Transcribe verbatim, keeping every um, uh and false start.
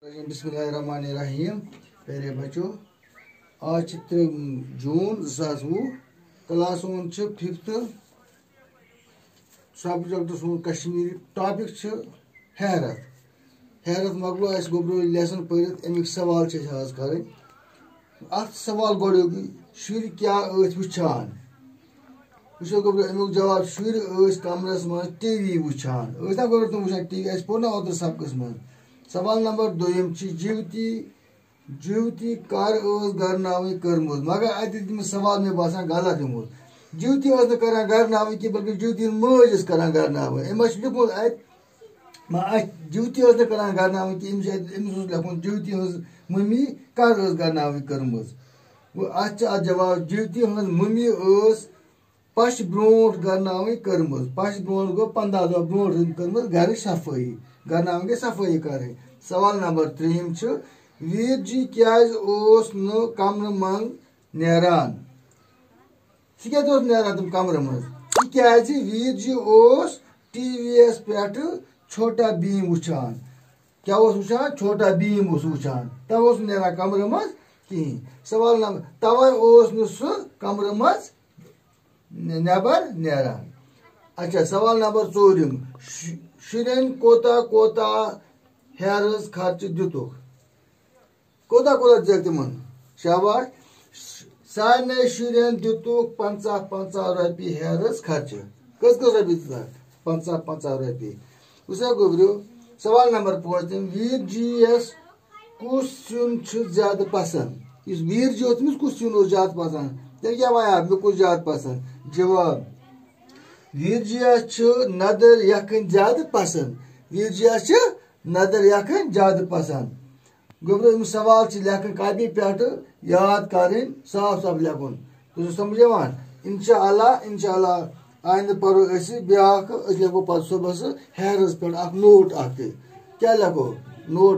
بسم اللہ الرحمن الرحیم۔ پیارے بچو، آج چھِ ترٛےٚ جوٗن زٕ ساس وُہ۔ کلاس سون چھُ ففتھ، سبجیکٹ سون کشمیری، ٹاپک چھُ حیرت۔ حیرت مۄکلو اَسہِ، گوٚبرو یہِ لیسن پٔرِتھ، اَمِکۍ سوال چھِ اَسہِ آز کَرٕنۍ۔ اَتھ سوال گۄڈٕنیُکُے، شُرۍ کیٛاہ ٲسۍ وٕچھان؟ وٕچھو گوٚبرو اَمیُک جواب، شُرۍ ٲسۍ کمرس منٛز ٹی وی وٕچھان۔ ٲسۍ نا گۄڈٕ تِم وٕچھان ٹی وی؟ اَسہِ پوٚر نا اوترٕ سبقس منٛز۔ سوال نمبر دوٚیِم چھِ جیوتی، جیوتی کر ٲس گرناوٕنۍ کٔرمٕژ؟ مگر اَتہِ دِتۍ تٔمِس سوال مےٚ باسان غلط یِمو۔ جیوتی ٲس نہٕ کران گرناوٕنۍ کینٛہہ، بلکہِ جیوتی ہٕنٛز مٲج ٲس کران گرناوٕنۍ۔ أمۍ ما چھُ لیوٚکھمُت اَتہِ؟ ما اَتہِ جیوتی ٲس نہٕ کران گرناوٕنۍ کینٛہہ، أمِس چھِ اَتہِ، أمِس اوس لیکھُن جیوتی ہٕنٛز مٔمی کر ٲس گرناوٕنۍ کٔرمٕژ۔ وۄنۍ اَتھ چھِ اَتھ جواب، جیوتی ہٕنٛز مٔمی ٲس پَش برونٛٹھ گرناوٕنۍ کٔرمٕژ۔ پَش برونٛٹھ گوٚو پنٛداہ دۄہ برونٛٹھ أمۍ کٔرمٕژ گرٕچ صفٲیی۔ گرناوٕنۍ گٔے صفٲیی کَرٕنۍ۔ سوال نمبر ترٛیٚیِم چھُ، ویٖر جی کیٛازِ اوس نہٕ کمرٕ منٛز نیران؟ سُہ کیٛازِ اوس نیران تِم کمرٕ منٛز؟ تِکیٛازِ ویٖر جی اوس ٹی وی یَس پٮ۪ٹھ چھوٹا بھیم وٕچھان۔ کیٛاہ اوس وٕچھان؟ چھوٹا بھیم اوس وٕچھان۔ تَوَے اوس نہٕ نیران کمرٕ منٛز کِہیٖنۍ۔ سوال نمبر، تَوَے اوس نہٕ سُہ کمرٕ منٛز نٮ۪بر نیران۔ اچھا، سوال نمبر ژوٗرِم، شُ-، شُرٮ۪ن کوتاہ کوتاہ ہیرٕز خرچہٕ دِتُکھ؟ کوتاہ کوتاہ دِژکھ تِمن؟ شاباش۔ سارنٕے شُرٮ۪ن دِتُکھ پنٛژاہ پنٛژاہ رۄپیہِ ہیرٕز خرچہٕ۔ کٔژ کٔژ رۄپیہِ دِژکھ؟ پنٛژاہ پنٛژاہ رۄپیہِ۔ وٕچھ سا گوٚبریو، سوال نمبر پانٛژِم، ویٖر جی یَس کُس سیُن چھُ زیادٕ پسنٛد؟ یُس ویٖر جی اوس، تٔمِس کُس سیُن اوس زیادٕ پسنٛد؟ تٔمۍ کیٛاہ وَنیٛاو، مےٚ کُس زیادٕ پسنٛد؟ جواب، ویٖر جی یَس چھُ ندٕر یَکھٕنۍ زیادٕ پسنٛد۔ ویٖر جی یَس چھِ ندٕر یَکھٕنۍ زیادٕ پسنٛد۔ گوٚبرو، یِم سوال چھِ لیکھٕنۍ کاپی پٮ۪ٹھٕ، یاد کَرٕنۍ، صاف صاف لیکھُن۔ تُہۍ چھِو سمجھ یِوان؟ انشاءاللہ، انشاءاللہ، آیندٕ پَرو أسۍ بیٛاکھ، أسۍ لیکھو پَتہٕ صُبحَس ہیرَس پٮ۪ٹھ اَکھ نوٹ اَکھ تہِ۔ کیٛاہ لیکھو؟ نوٹ۔